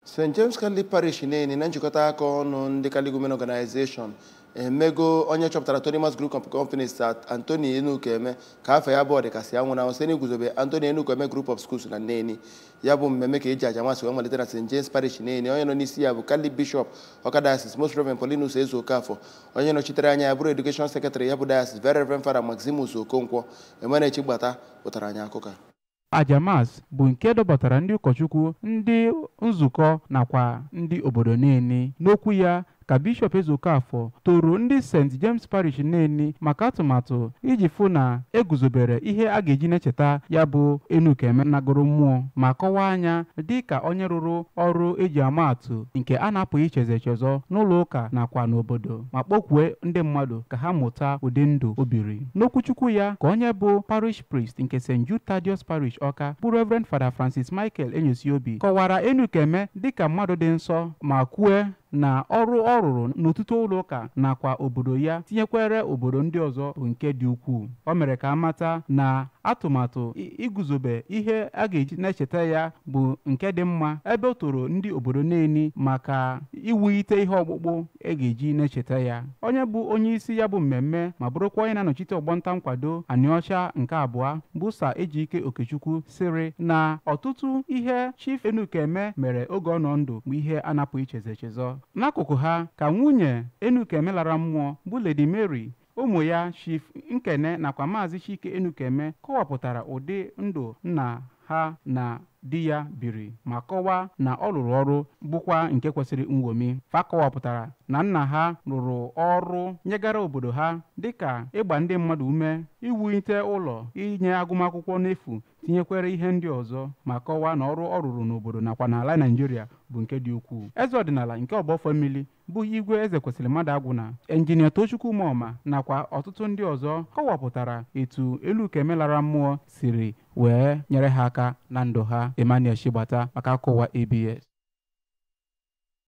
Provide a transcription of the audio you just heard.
St. James Catholic Parish Neni na njikọta aka ọnụ ndị Catholic Women Organization emego onye chọpụtara Tonimas Group of Companies Anthony Enukeme ka afọ ya bụ ọdịkasị anwụrụ anwụ site n'iguzobe Anthony Enukeme Group of Schools na Neni. Ya bụ mmemme ka eji aja masị wee malite na St. James Parish Neni. Onye nọ n'isi ya bụ Catholic Bishop Ọka Diocese, Most Reverend Paulinus Ezeokafọ. Onye nọchitere anya ya bụrụ Education Secretary ya bụ Diocese, Very Reverend Father Maximus Okonkwo. Emmanuel Chigbata pụtara anyị akụkọ a. Aja Mass bụ nke dọbatara ndị ụkọchukwu, ndị nzukọ nakwa ndị obodo Neni. N'okwu ya ka Bishọp Ezeokafọ toro ndị St. James Parish Neni maka atụmatụ iji fụ na eguzobere ihe a ga-eji na-echeta ya bụ Enukeme nagoro mmụọ, ma kọwaa anya dị ka onye rụrụ ọrụ eji ama atụ nke a na-apụghị ichezo echezọ n'ụlọ ụka nakwa n'obodo, ma kpọkwue ndị mmadụ ka ha mụta ụdị ndụ o biri. N'okwuchukwu ya ka onye bụ parish priest nke St. Jude Thaddeus Parish Ọka bụ Reverend Father Francis Michael Enyosiobi kọwara Enukeme dịka mmadụ dị nsọ, ma kwue na ọrụ ọ rụrụ n'ọtụtụ ụlọ ụka nakwa obodo ya tinyekwere obodo ndị ọzọ bụ nke dị ukwuu. O mere ka a mata na atụmatụ iguzobe ihe a ga-eji na-echeta ya bụ nke dị mma, ebe o toro ndị obodo Neni maka iwulite ihe ọkpụkpụ e ga-eji na-echeta ya. Onye bụ onye isi ya bụ mmemme ma bụrụkwa onye na-anọchite ọgbọnta nkwado Anịọcha nke abụọ bụ Sir Ejike Okechukwu sịrị na ọtụtụ ihe Chief Enukeme mere oge ọ nọ ndụ bụ ihe a na-apụghị ichezo echezọ. N'akụkụ ha ka nwunye Enukeme lara mmụọ bụ Lady Mary, ụmụ ya Chief Nkene nakwa Maazị Chike Enukeme kọwapụtara ụdị ndụ nna ha na di ya biri, ma kọwaa na ọ rụrụ ọrụ bụkwa nke kwesịrị nṅomi. Fa kọwapụtara na nna ha rụrụ ọrụ nyegara obodo ha dịka ịgba ndị mmadụ ume, iwulite ụlọ, inye agụmakwụkwọ n'efu, tinyekwere ihe ndị ọzọ, ma kọwaa na ọrụ ọ rụrụ n'obodo nakwa n'ala Naịjirịa bụ nke dị ukwuu. Eze ọdịnala nke Ọgbọfọ Mmili bụ Igwe Eze Kwesịrị Mmadụ Agwụna, Enjinia Tochukwu Muoma nakwa ọtụtụ ndị ọzọ kọwapụtara etu Enukeme lara mmụọ siri wee nyere ha aka na ndụ ha. Emmanuel Chigbata maka akụwa ABS.